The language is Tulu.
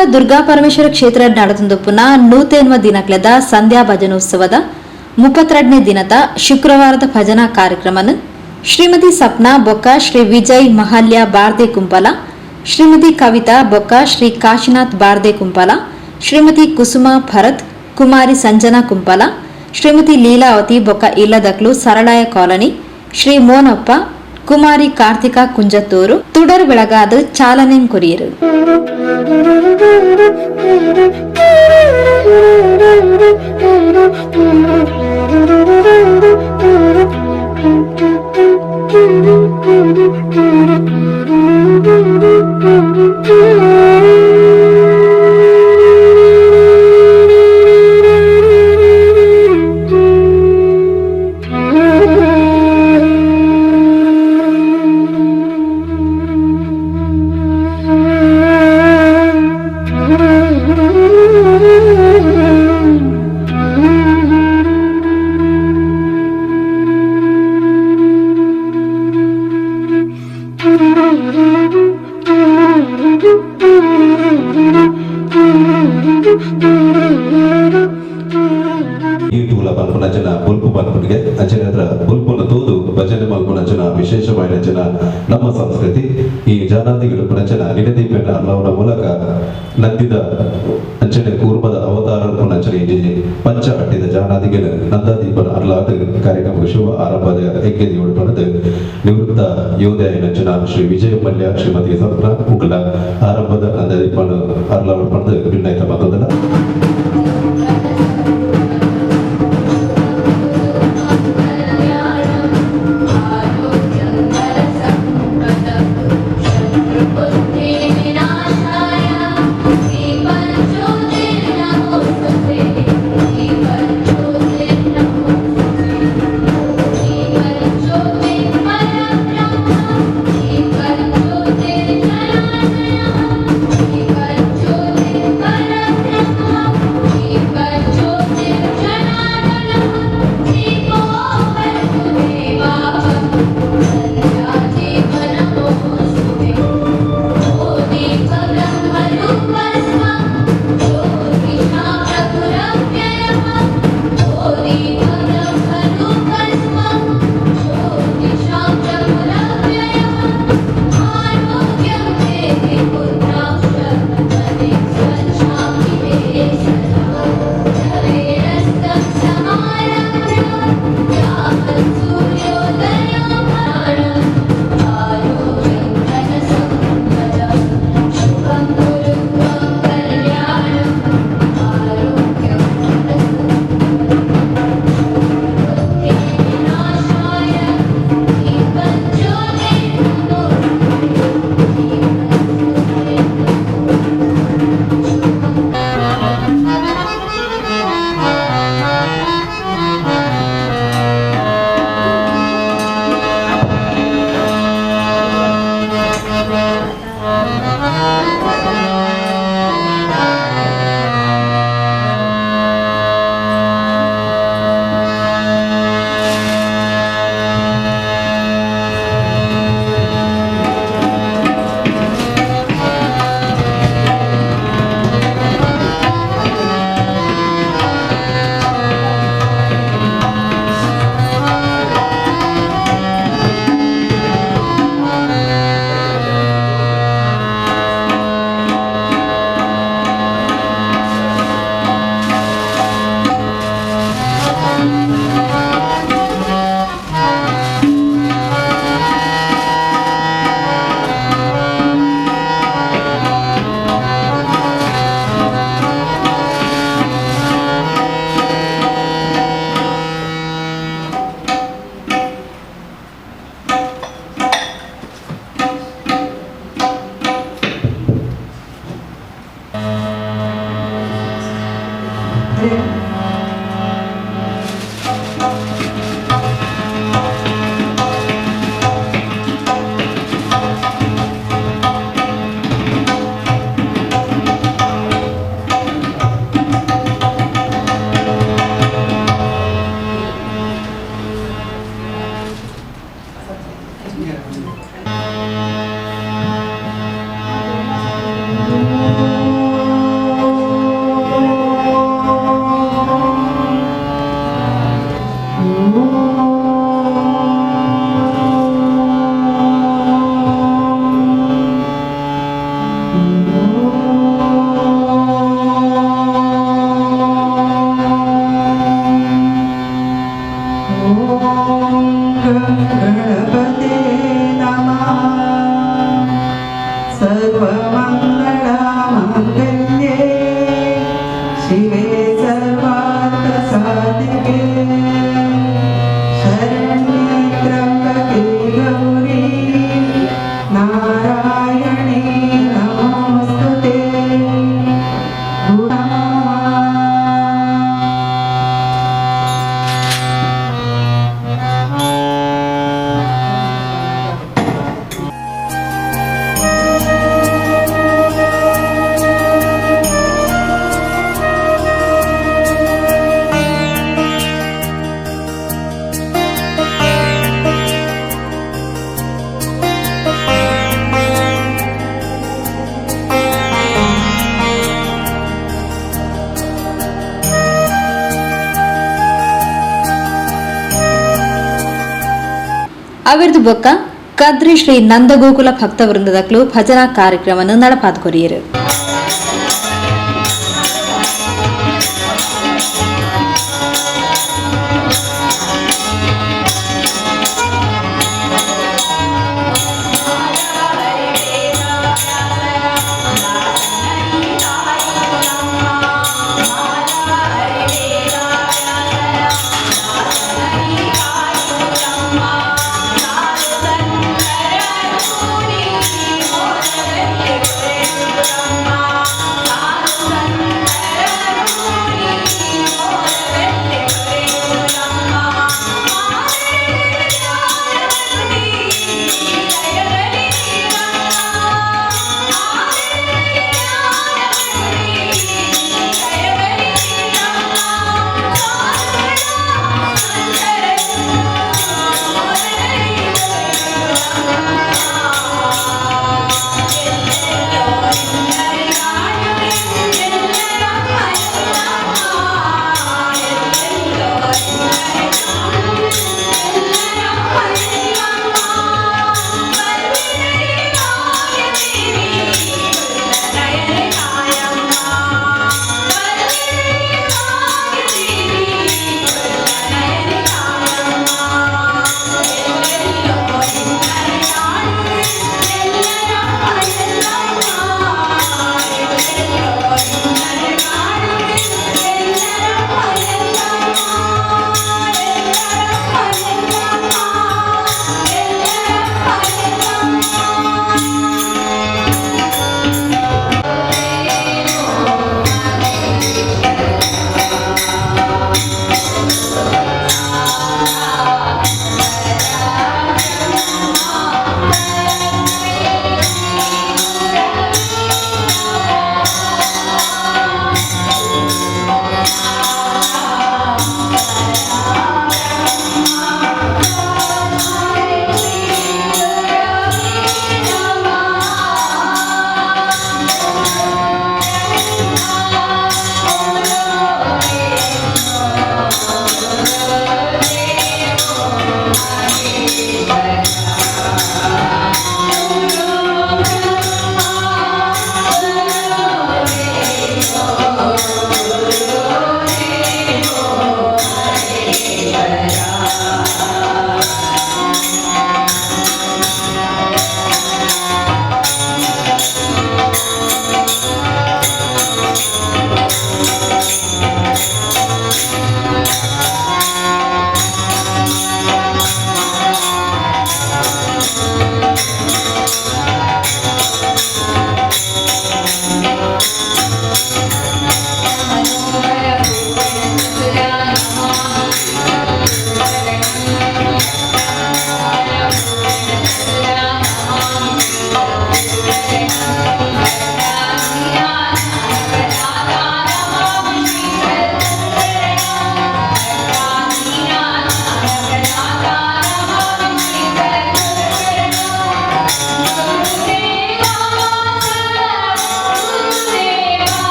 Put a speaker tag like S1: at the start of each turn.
S1: ಬೆಂಗಳೂರಿನ ದುರ್ಗಾ ಪರಮೇಶ್ವರ ಕ್ಷೇತ್ರ ನಡೆದುಪ್ಪುನ 108 ದಿನಕ್ಲೆದ ಸಂಧ್ಯಾ ಭಜನೋತ್ಸವದ 32ನೇ ದಿನದ ಶುಕ್ರವಾರದ ಭಜನಾ ಕಾರ್ಯಕ್ರಮನ್ ಶ್ರೀಮತಿ ಸಪ್ನಾ ಬೊಕ್ಕ ಶ್ರೀ ವಿಜಯ್ ಮಹಾಲ್ಯ ಬಾರ್ದೆ ಕುಂಪಲ, ಶ್ರೀಮತಿ ಕವಿತಾ ಬೊಕ್ಕ ಶ್ರೀ ಕಾಶಿನಾಥ್ ಬಾರ್ದೆ ಕುಂಪಲ, ಶ್ರೀಮತಿ ಕುಸುಮಾ ಭರತ್, ಕುಮಾರಿ ಸಂಜನಾ ಕುಂಪಲ, ಶ್ರೀಮತಿ ಲೀಲಾವತಿ ಬೊಕ್ಕ ಇಲ್ಲದಕ್ಲು ಸರಳಾಯ ಕಾಲೋನಿ, ಶ್ರೀ ಮೋನಪ್ಪ, ಕುಮಾರಿ ಕಾರ್ತಿಕಾ ಕುಂಜತ್ತೂರು ತುಡರ್ ಬೆಳಗಾದ ಚಾಲನೆ ಕೊರಿಯರು.
S2: ಯೂಟ್ಯೂಬ್ಲ ಪನ್ಪುನ ಜನ ಬೊಲ್ಪು ಪನ್ಪುನಿಗೆ ಅಂಚನೆ ಹತ್ರ ಬೊಲ್ಪುನ ತೂದು ಭಜನೆ ಮಲ್ಪುನ ಜನ ವಿಶೇಷವಾಯಿನ ಜನ ನಮ್ಮ ಸಂಸ್ಕೃತಿ. ಈ ಜಾನಾದಿಗಳು ಜನ ನಿನದೀಪನ ಅಲ್ಲವನ ಮೂಲಕ ನಂದಿದ ಅಂಚನೆ ಕೂರ್ಮದ ಅವತಾರ ಅಂಚನೆ ಇಂಜಿ ಪಂಚ ಅಟ್ಟಿದ ಜಾನಾದಿಗಳು ನಂದಾದೀಪನ ಅರ್ಲಾದ ಕಾರ್ಯಕ್ರಮ ಶುಭ ಆರಂಭದ ಹೆಗ್ಗೆದಿ ಉಡುಪಣದ ನಿವೃತ್ತ ಯೋಧೆಯ ಜನ ಶ್ರೀ ವಿಜಯ ಮಲ್ಯ, ಶ್ರೀಮತಿ ಸಪ್ನ ಮುಗಳ ಆರಂಭದ ನಂದಾದೀಪನ ಅರ್ಲ ಉಡ್ಪಣದ ಭಿನ್ನೈತ ಮತ್ತೊಂದಲ್ಲ.
S3: श्रीपरज्योतिर्परब्रह्म। ಓಂ ಗಂ ಗಣಪತೇ ನಮಃ. ಸರ್ವಮಂಗಳ ಮಾಂಗಲ್ಯೆ ಶಿವೆ ಸರ್ವಾರ್ಥ ಸಾಧಿಕೆ ಶರಣ್ಯೇ ತ್ರ್ಯಂಬಕೆ ಗೌರಿ ನಾರಾಯಣೇ ನಮೋಸ್ತುತೇ. ನಮಃ.
S1: ಅವಿರ್ದು ಬೊಕ್ಕ ಕದ್ರಿ ಶ್ರೀ ನಂದಗೋಕುಲ ಭಕ್ತ ವೃಂದದಕ್ಲು ಭಜನಾ ಕಾರ್ಯಕ್ರಮವನ್ನು ನಡಪಾದ ಕೊರಿಯರು.